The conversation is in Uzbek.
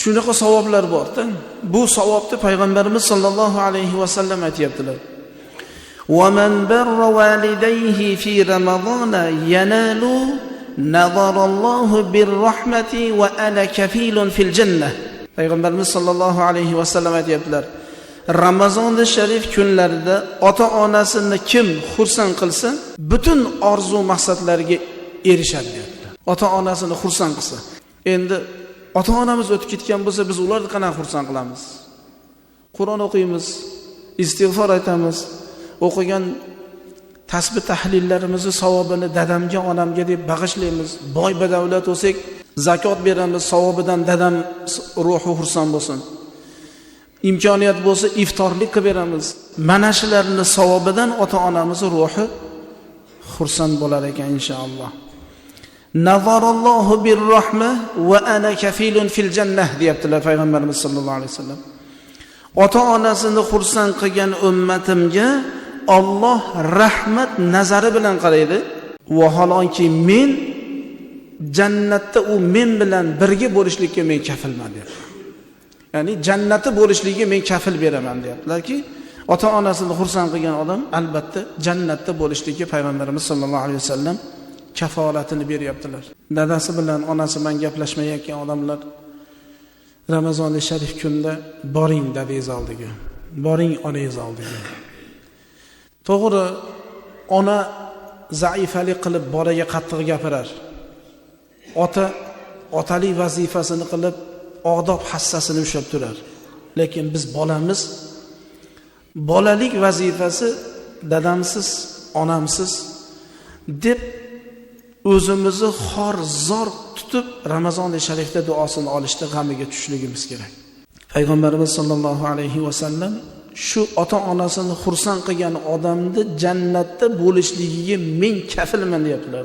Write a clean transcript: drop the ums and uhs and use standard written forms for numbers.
Shunaqa savoblar bor-da. Bu savobni payg'ambarimiz sollallohu alayhi vasallam aytayaptilar. Va man barra validayhi fi ramazona yanalu nazarallohu birrahmati va ana kafilun fil jannah. Payg'ambarimiz sollallohu alayhi vasallam aytayaptilar. Ramazoni sharif kunlarida ota-onasini kim xursand qilsa, butun orzu maqsadlariga erishadi deyaptilar. Ota-onasini xursand qilsa. Endi ota-onamiz o'tib ketgan bo'lsa, biz ularni qanaqa xursand qilamiz? Qur'on o'qiymiz, istig'for aytamiz, o'qigan tasbih tahlillarimizni savobini dadamga, onamga deb bag'ishlaymiz. Boy badavlat bo'lsak, zakot beramiz, savobidan dadam ruhi xursand bo'lsin. Imkoniyat bo'lsa iftorlik qilib beramiz. Mana shularning savobidan ota-onamiz ruhi xursand bo'lar ekan inshaalloh. Nazarallohu birrahma va ana kafilun fil jannah deyaptilar payg'ambarimiz sollallohu alayhi vasallam. Ota-onasini xursand qilgan ummatimga Alloh rahmat nazari bilan qaraydi. Vaholonki men jannatda u men bilan birga bo'lishlikka men kafilman deyapti. Ya'ni jannati bo'lishligiga men kafil beraman deyaptilarki, ota-onasini xursand qilgan odam albatta jannatda bo'lishligiga payg'ambarimiz sollallohu alayhi vasallam kafolatini beryaptilar. Dadasi bilan onasi bilan gaplashmayotgan odamlar Ramazoni sharif kunda boring dadangiz oldiga, boring onangiz oldiga. To'g'ri, ona zaifalik qilib bolaga qattiq gapirar. Ota otalik vazifasini qilib odob hassasini ushlab turar. Lekin biz bolamiz, bolalik vazifasi dadamsiz, onamsiz deb o'zimizni xor zor tutib Ramazoni sharifda duosini olishda g'amiga tushishligimiz kerak. Payg'ambarimiz sollallohu alayhi vasallam shu ota-onasini xursand qilgan odamni jannatda bo'lishligiga men kafilman deyaptilar.